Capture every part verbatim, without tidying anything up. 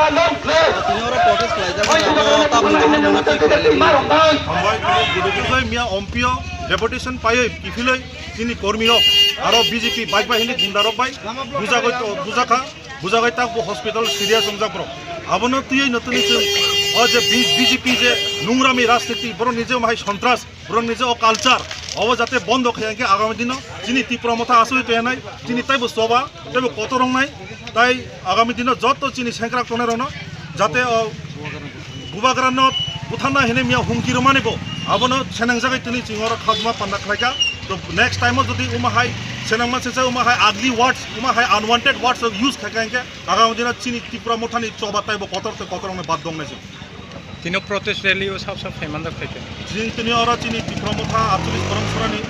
Tini oro protest khlaijak, abo tabuk nangmani twi khlai lai. Hambai, tini Gudugudu miya ompio deputation paiwi kiphilwi chini kormi rok aro B J P bike bai hini gunda rok bai bujagoi to, bujakha, bujagoi tak bo hospital serious wngjak borok. Abono twiwi no tini chwng o je B-, B J P je nungrami rajniti borok nije mahai sontras. Borok ni je o culture, obo jate bondo khe hwnkhe agami dino chini Tipra Motha asugwi twi nai, chini taibo choba, taibo kotor wngnai, tai agami dino joto chini sengkrak tongnai rokno jate o bubagrano butharna hinwi miya humki rwmani bo, abono senengjagwi tini chwng oro khajma panda khlaikha. To next time o jodi uma hai senengma sengsa uma hai ugly words, uma hai unwanted words use khaikha hwnkhe agami dino chini Tipra Mothani choba taibo kotor tei kotor wngnai bad dongnai se. Tino protest rally o sab sab phaimanjak phaikha. Chini tini oro chini Tipra Motha atcholish Koromsorani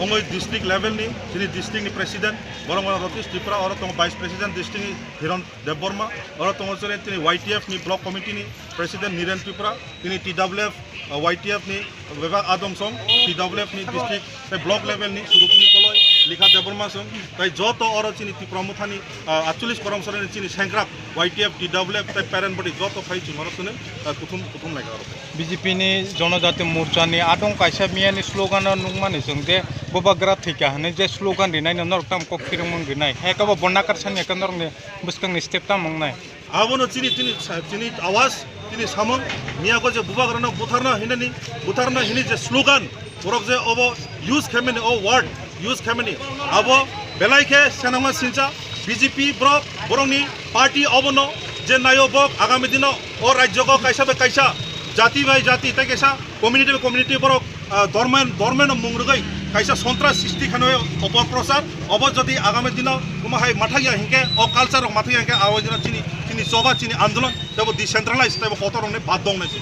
ongoi district level ni, chini district ni president, borok oro Ratish Tripura, oro tongo vice president district ni Hiron Debbarma, oro tongo chini tini Y T F ni block committee ni president Niren Tripura, tini T W F, uh, Y T F ni bebak Adom Song, T W F ni district tei block level ni Surupni Koloi, Likha Debbarma Song, tei joto oro chini Tipra Mothani, ah, atcholish Koromsorani chini sengkrak Y T F, T W F tei parent body joto phai chwng oro twnwi, ah, kuthum, kuthum lai kha oro. B J P ni Jonojati Morcha ni atong kaisa miyani slogan o nukmani chwng je bubagra thwikha hwnwi je slogan rinai no norok tamo kok phirwngmung rinai. Hai khe bo bonna karsani ekha norokni bwskangni step tamo wngnai. Abono chini, chini, chini awas, chini samung, miyago je bubagrano butharna hinani, butharna hini je slogan, borok je obo use khaimani, o word use khaimani, abo belai khe senama sincha, B J P borok, borokni party obono je nayo bok agami dino o rajyogo kaisa bai kaisa, jati bai jati tei kaisa community bai community borok ah, dormen, dormeno mung rwgwi kaisa sontras sristi khainai opoprochar, obo jodi agami dino omo hai mathakya hinkhe, o culture rok mathakya hinkhe, abo dino chini, chini choba, chini andolon, teibo decentralize, teibo kotor rokni bad dong nai se.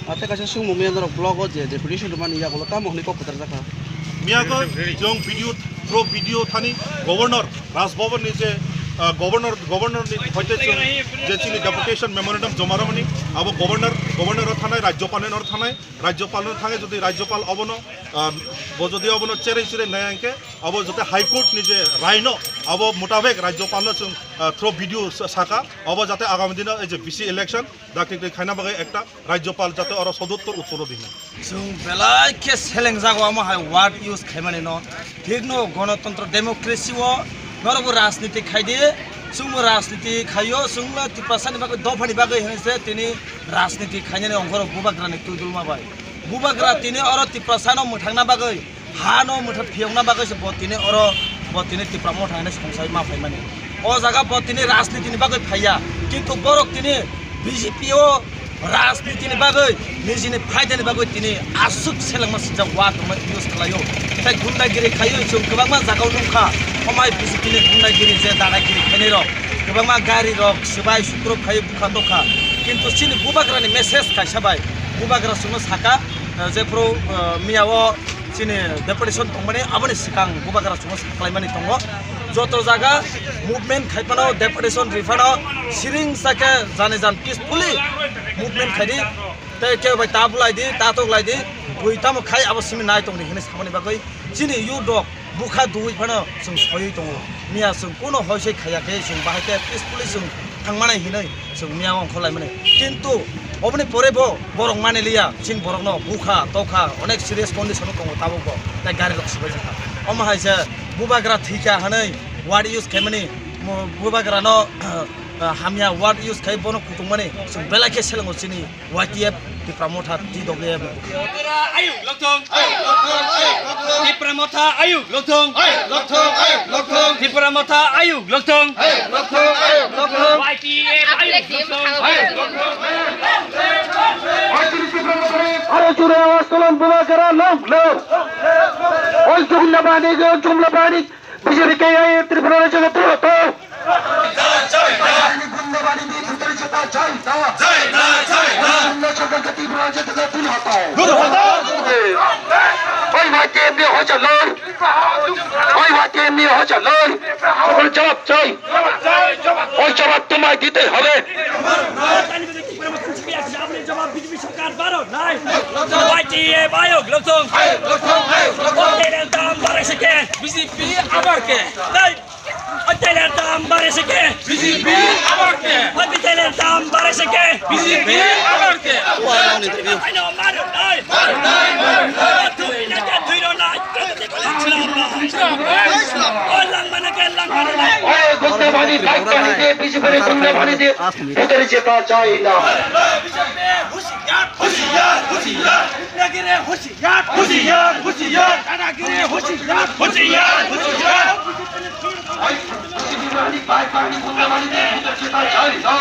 Ate kaisa sungmung miya norok block o je deputation rwmani yagulo tamo hwnwi kok kwthar jakha? Miyago chwng video, pro video thani governor, Raj Bhavan ni je, ah, governor, governor ni hoite chwng je chini deputation memorandum joma rwmani, abo governor, governor o thanai, rajyopal ni oro thanai, Rajyopal no thangwi jodi Rajyopal obono, ah, bo jodi obono cherei cherei nai hwnkhe, abo jote High Court ni je rai no, abo mutabek Rajyopal no chwng, ah, through video sa-, saka, abo jate agami dino ei je B C election dakti khaina bagwi ekta Rajyopal jate oro sodottor uttor o di hinwi. Chwng belai khe seleng jago omo hai word use khaimani no. Thik no, gonotontro democracy o norokbo rajniti khai di, chwngbo rajniti khaio, chwngno Tiprasani bagwi, dophani bagwi hinwi se tini rajniti khainani ongkhorok bubagrani twi dulma bai. Bubagra tini oro Tiprasano mwthangna bagwi, hano mwthang phiyokna bagwi se bo tini oro, bo tini Tipra Motha hinwi songsai ma phaimani. O jaga bo tini rajnitini bagwi phaiya, kintu borok tini B J P o rajnitini bagwi, nijini phaidani bagwi tini aswk selengma swijak word rokno use khlaio. Tei gundagiri khaio, chwng kwbangma jagao nukha, omai B J P ni gundagiri je dadagiri khainai rok, kwbangma gari rok swbai sukrok khaio, bukha tokha. Kintu chini bubagrani message kaisa bai, bubagra chwngno saka, eh, jephru, eh, miya o chini deputation tongmani, aboni swkang bubagra chwngno saklaimani tongo. Joto jaga movement khai phano, deputation ri phano, siring sa khe jani jan peacefully movement khai di. Tei kebo bai ta bulai di, ta tok lai di, bui tamo khai abo simi nai tong di hinwi samani bagwi chini youth rok bukha duwi phano chwng soiwi tongo. Miya chwng kuno hoi soi khaiya khe chwng bahai khe peacefully chwng thangmani hinwi chwng miya ongkhor laimani. Kintu oboni pore bo borok mani liya, chini borokno bukha, tokha, onek serious condition o tongo tabuk bo, tei gari rok swbai jakha. Omo hai se bubagra thwikha hinwi word use khaimani, mo-, bubagrano, ah, hamya word use khai bono kutung mani chwng belai khe selengo chini Y T F, Tipra Motha, T W F. Tipra Motha ayuk lokthong. Ayuk lokthong, ayuk lokthong. Tipra Motha ayuk lokthong. Ayuk lokthong, ayuk lokthong. Tipra Motha ayuk lokthong. Ayuk lokthong, ayuk lokthong. Y T F ayuk lokthong. Ayuk lokthong. Aro jure awas tulon, bubagra long live. Oi jumla bani, jumla bani. B J P K I A Tripura Rajya Gatto. Oi Y T F ni hoja lor. Oi Y T F ni hoja lor. Jawab chai. Oi jawab tumai dite hobe. আপনি জবাব বিজেপি সরকার বারো নাই। Y T F ayuk lokthong. Ayuk lokthong, ayuk lokthong. Oil তেলের দাম বাড়ে সে কে? বিজেপি আবার কে? নাই। Oil তেলের দাম বাড়ে সে কে? বিজেপি আবার কে? Oil তেলের দাম বাড়ে Seke. B J P abar ke. Ano maru nai. Maru nai, maru nai. Tui na ka tui ro nai. O lang mana ke lang mana nai. Oye, gunda bani, bike bani de, piche pare gunda bani de, udhar jeta jai na. B J P hoshiar, hoshiar, hoshiar. Gundagiri hoshiar, hoshiar, hoshiar. Dadagiri hoshiar, hoshiar, hoshiar. Bike bani, gunda bani de, udhar jeta jai na.